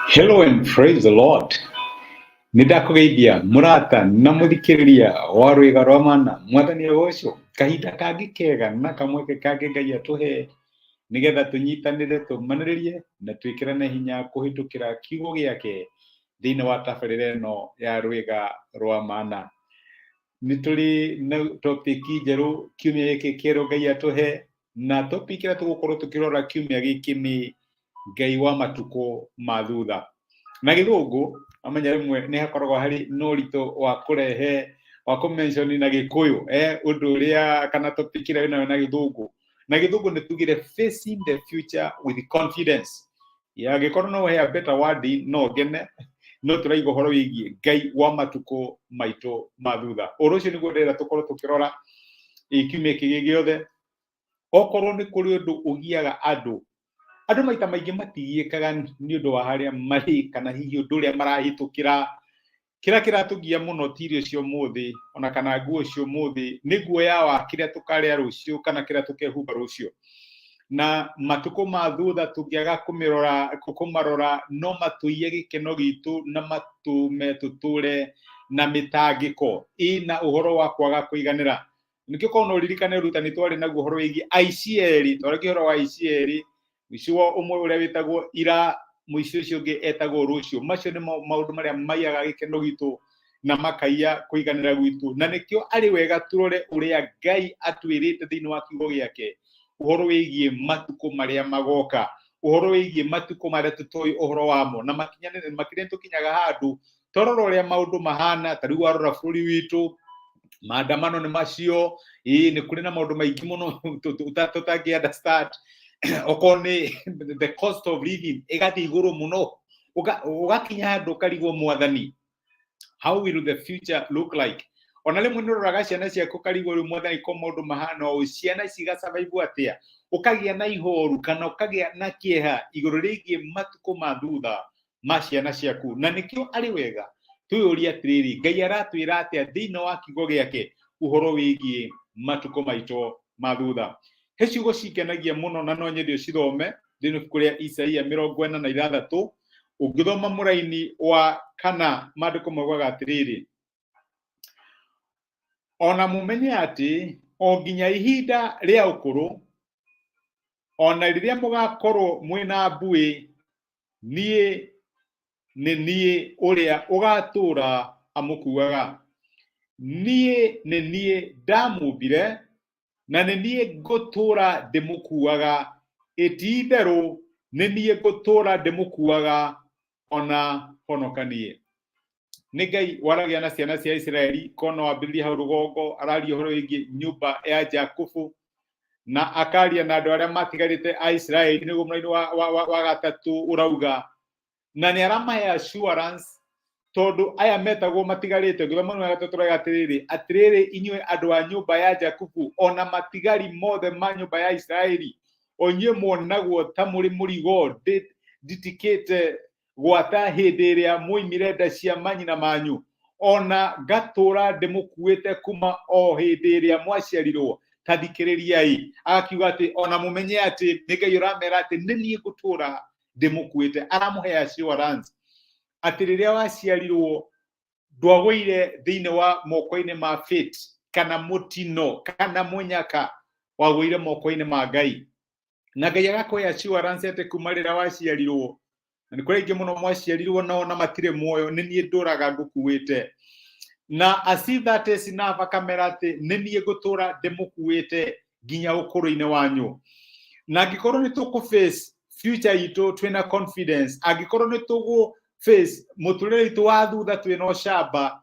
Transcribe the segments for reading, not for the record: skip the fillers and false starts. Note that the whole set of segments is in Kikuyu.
Hello and praise the Lord. Nĩ ndakũgeithia mũrata na mũthikĩrĩria wa rwĩga rwa mana. Mwathani agocwo. Kahinda kangĩ kega na kamweke kangĩ Ngai atũhe nĩgetha tũnyitanĩre, tũmanĩrĩrie na twĩkĩrane hinya kũhĩtũkĩra kiugo gĩake thĩinĩ wa tabarĩra ĩno ya rwĩga rwa mana. Nĩ tũrĩ na topic njerũ kiumia gĩkĩ kĩerũ Ngai atũhe, na topic ĩrĩa tũgũkorwo tũkĩrora kiumia gĩkĩ nĩ Ngai wa matukũ ma thutha. Na gĩthũngũ, amenya rĩmwe nĩ hakoragwo harĩ na ũritũ wa kũrehe wa kũ-mention na gĩkũyũ ũndũ ũrĩa kana topic ĩrĩa wĩnayo na gĩthũngũ. Na gĩthũngũ nĩ tugire "Facing the future with confidence". Ya angĩkorwo no ũhe a better word no ngene, no tũraiga ũhoro wĩgiĩ Ngai wa matukũ maitũ ma thutha. Ũndũ ũcio nĩguo ndĩrenda tũkorwo tũkĩrora kiumia gĩkĩ gĩothe. Okorwo nĩ kũrĩ ũndũ ũgiaga andũ, andũ maita maingĩ matigiĩkaga nĩ ũndũ wa harĩa marĩ kana hihi ũndũ ũrĩa marahĩtũkĩra. Kĩrĩa kĩratũgia mũno ti irio cia ũmũthĩ ona kana nguo cia ũmũthĩ, nĩ guoya wa kĩrĩa tũkarĩa rũciũ kana kĩrĩa tũkehumba rũciũ. Na matukũ ma thutha tũngĩaga kũmĩrora, kũmarora, no matũiye gĩkeno gitũ na matũme tũtũre na mĩtangĩko ĩna ũhoro wa kwaga kũiganĩra. Nĩkĩo korwo no ũririkane ũrutani twarĩ naguo ũhoro wĩgiĩ aici erĩ, twaragia ũhoro wa aici erĩ, mũici wa ũmwe ũrĩa wĩtagwo ira, mũici ũcio ũngĩ etagwo rũciũ. Macio nĩmo maũndũ marĩa maiyaga gĩkeno gitũ na makaiya kũiganĩra gwitũ. Na nĩkĩo arĩ wega tũrore ũrĩa Ngai atwĩrĩte thĩinĩ wa kiugo gĩake ũhoro wĩgiĩ matukũ marĩa magoka, ũhoro wĩgiĩ matukũ marĩa tũtoĩ ũhoro wamo. Na makinya makĩria nĩtũkinyaga handũ twarora ũrĩa maũndũ mahana. Ta rĩu warora bũrũri witũ, maandamano nĩ macio, ĩĩ nĩ kũrĩ na maũndũ maingĩ mũno tũtangĩ understand. Okorwo nĩ the cost of living ĩgathiĩ igũrũ mũno, ũgakinya handũ ũkarigwo, "Mwathani, how will the future look like?" Ona rĩmwe nĩ ũroraga ciana ciaku ũkarigwo, "Rĩu Mwathani, ko maũndũ mahana ũũ, ciana ciga survive atĩa?" Ũkagĩa na ihoru kana ũkagĩa na kĩeha igũrũ rĩgiĩ matukũ ma thutha ma ciana ciaku. Na nĩkĩo arĩ wega twĩyũrie atĩrĩrĩ, Ngai aratwĩra atĩa thĩinĩ wa kiugo gĩake ũhoro wĩgiĩ matukũ maitũ ma thutha? He ciugo cingenagia mũno na no nyende ũcithome thĩinĩ ibuku rĩa Isaia 46, ũngĩthoma mũraini wa kana, maandĩko maugaga atĩrĩrĩ, "Ona mũmenye atĩ o nginya ihinda rĩa ũkũrũ, ona rĩrĩa mũgakorwo mwĩna mbuĩ, niĩ nĩ niĩ ũrĩa ũgatũũra amũkuaga. Niĩ nĩ niĩ ndamũmbire na nĩ niĩ ngũtũũra ndĩmũkuaga, ĩ ti-itherũ nĩ niĩ ngũtũũra ndĩmũkuaga ona honokanie." Nĩ Ngai waragia na ciana cia Isiraeli. Kono wambĩrĩria hau rũgongo, araria ũhoro wĩgiĩ nyũmba ya Jakubu na akaria na andũ arĩa matigarĩte a Isiraeli, nĩguo mũraini wa gatatũ ũrauga. Na nĩ aramahe assurance tondũ aya metagwo matigarĩte. Ngĩthoma mũraini wa gatatũ ũrauga atĩrĩrĩ, "Atĩrĩrĩ inyuĩ andũ a nyũmba ya Jakubu, ona matigari mothe ma nyũmba ya Isiraeli, o inyuĩ muonagwo ta mũrĩ mũrigo nditikĩte gwata hĩndĩ ĩrĩa mwoimire nda cia manyina manyu, ona ngatũra ndĩmũkuĩte kuma o hĩndĩ ĩrĩa mwaciarirwo, ta thikĩrĩriai." Agakiuga atĩ ona mũmenye atĩ nĩ Ngai ũramera atĩ nĩ niĩ ngũtũra ndĩmũkuĩte. Aramũhe assurance atĩ rĩrĩa waciarirwo ndwagũire thĩinĩ wa moko-inĩ ma fate kana mũtino kana mũnyaka, wagũire moko-inĩ ma Ngai. Na Ngai agakũhe assurance atĩ kuma rĩrĩa waciarirwo, na nĩ kũrĩ aingĩ mũno mwaciarirwo nao na matirĩ muoyo, nĩ niĩ ndũraga ngũkuĩte. Na as if that is enough, akamera atĩ nĩ niĩ ngũtũra ndĩmũkuĩte nginya ũkũrũ-inĩ wanyu. Na angĩkorwo nĩ tũkũ face future itũ twĩna confidence, angĩkorwo nĩ tũgũ face mũtũrĩre witũ wa thutha twĩna ũcamba,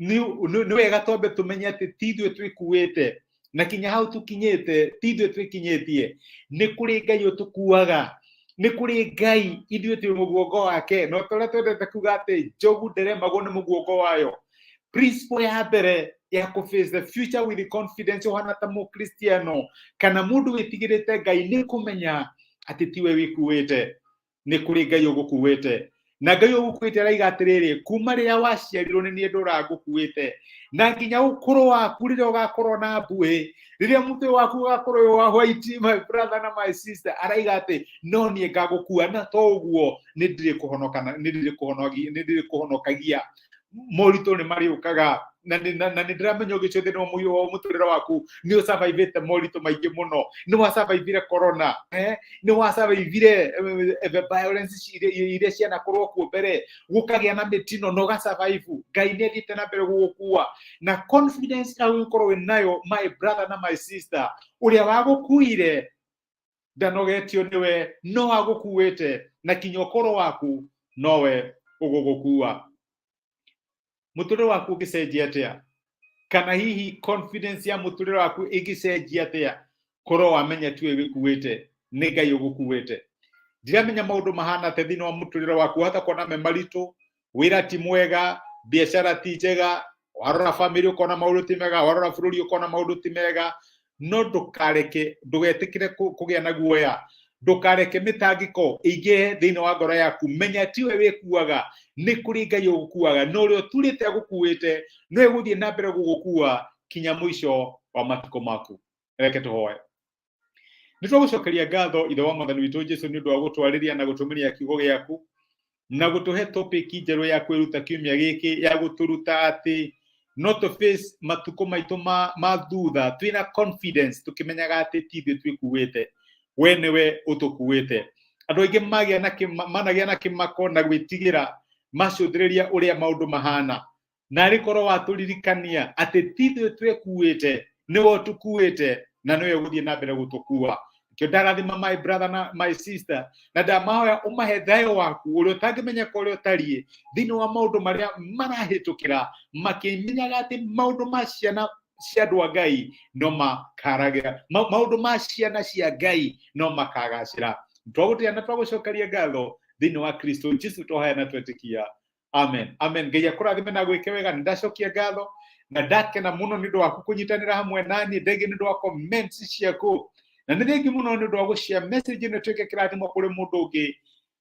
nĩ wega twambe tũmenye atĩ ti ithuĩ twĩkuĩte, na kinya hau tũkinyĩte ti ithuĩ twĩkinyĩtie. Nĩ kũrĩ Ngai ũtũkuaga, nĩ kũrĩ Ngai, ithuĩ twĩ mũguongo wake. No tũrĩa twendete kuga atĩ njogu ndĩremagwo nĩ mũguongo wayo. Principle ya mbere ya kũ face the future with confidence ũhana ta mũkristiano kana mũndũ wĩtigĩrĩte Ngai nĩ kũmenya atĩ tiwe wĩkuĩte, nĩ kũrĩ Ngai ũgũkuĩte. Na Ngai ũgũkuĩte araiga atĩrĩrĩ, kuma rĩrĩa waciarirwo nĩ niĩ ndũraga ngũkuĩte, na nginya ũkũrũ waku rĩrĩa ũgakorwo na mbuĩ, rĩrĩa mũtwe waku ũgakorwo wĩ wa white, my brother na my sister, araiga atĩ no niĩ ngagũkua, na to ũguo nĩ ndĩrĩkũhonoka, nĩ ndĩrĩkũhonokagia, nĩ ndĩrĩkũhonokagia. Moritũ nĩ marĩũkaga, na nĩ ndĩramenya ũgĩcio thĩinĩ wa mũiyũ wa mũtũrĩre waku nĩ ũsurvivĩte moritũ maingĩ mũno. Nĩ wasurvivire corona, nĩ wasurvivire violence iria cianakorwo kuo mbere, gũkagĩa na mĩtino na ũgasurvive. Ngai nĩ athiĩte na mbere gũgũkua na confidence ya gũkorwo wĩ nayo, my brother na my sister. Ũrĩa wagũkuire ndanogetio nĩwe, no agũkuĩte na kinya ũkũrũ waku nowe ũgũgũkua. Mũtũrĩre waku ũngĩcenjia atĩa? Kana hihi confidence ya mũtũrĩre waku ĩngĩcenjia atĩa korwo wamenya tiwe wĩkuĩte, nĩ Ngai ũgũkuĩte? Ndiramenya maũndũ mahana atĩa thĩinĩ wa mũtũrĩre waku, wahota kuona me maritũ, wĩra ti mwega, biacara ti njega, warora family ũkona maũndũ ti mega, warora bũrũri ũkona maũndũ ti mega, no ndũkareke, ndũgetĩkĩre kũgĩa na guoya, ndũkareke mĩtangĩko ĩingĩhe thĩinĩ wa ngoro yaku. Menya tiwe wĩkuaga, nĩ kũrĩ Ngai ũgũkuaga, na ũrĩa ũturĩte agũkuĩte no egũthiĩ na mbere gũgũkua kinya mũico wa matukũ maku. Reke tũhoe. Nĩ twagũcokeria ngatho, Ithe wa Mwathani witũ Jesu, nĩ ũndũ wa gũtwarĩria na gũtũmĩria kiugo gĩaku na gũtũhe topic njerũ ya kwĩruta kiumia gĩkĩ, ya gũtũruta atĩ no tũ face matukũ maitũ ma thutha twĩna confidence, tũkĩmenyaga atĩ ti ithuĩ twĩkuĩte, we nĩwe ũtũkuĩte. Andũ aingĩ managĩa na kĩmako na gwĩtigĩra macũthĩrĩria ũrĩa maũndũ mahana, na arĩ korwo watũririkania atĩ ti ithuĩ twĩkuĩte, nĩwe ũtũkuĩte na nĩwe ũgũthiĩ na mbere gũtũkua. Nĩkĩo ndarathima my brother na my sister, na ndamahoya ũmahe thayũ waku ũrĩa ũtangĩmenyeka ũrĩa ũtariĩ thĩinĩ wa maũndũ marĩa marahĩtũkĩra, makĩmenyaga atĩ maũndũ ma ciana cia andũ a Ngai no makaragĩra, maũndũ ma ciana cia Ngai no makagacĩra. Twagũtĩa na twagũcokeria ngatho thĩinĩ wa Kristo Jesu, twahoya na twetĩkia, amen, amen. Ngai akũrathime na gwĩke wega. Nĩ ndacokia ngatho na ndakena mũno nĩ ũndũ waku kũnyitanĩra hamwe naniĩ. Thengi nĩ ũndũ wa comments ciaku, na nĩ thengi mũno nĩ ũndũ wa gũshare message ĩno ĩtuĩke kĩrathimo kũrĩ mũndũ ũngĩ.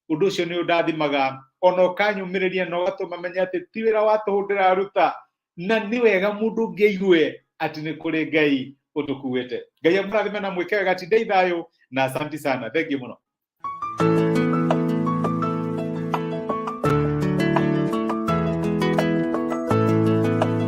Ũndũ ũcio nĩ ũndathimaga ona ũkanyũmĩrĩria na ũgatũma menye atĩ ti wĩra wa tũhũ ndĩraruta, na nĩ wega mũndũ ũngĩ aigue atĩ nĩ kũrĩ Ngai ũtũkuĩte. Ngai amũrathime na mwĩke wega. Tindai thayũ na asanti sana, thengi mũno.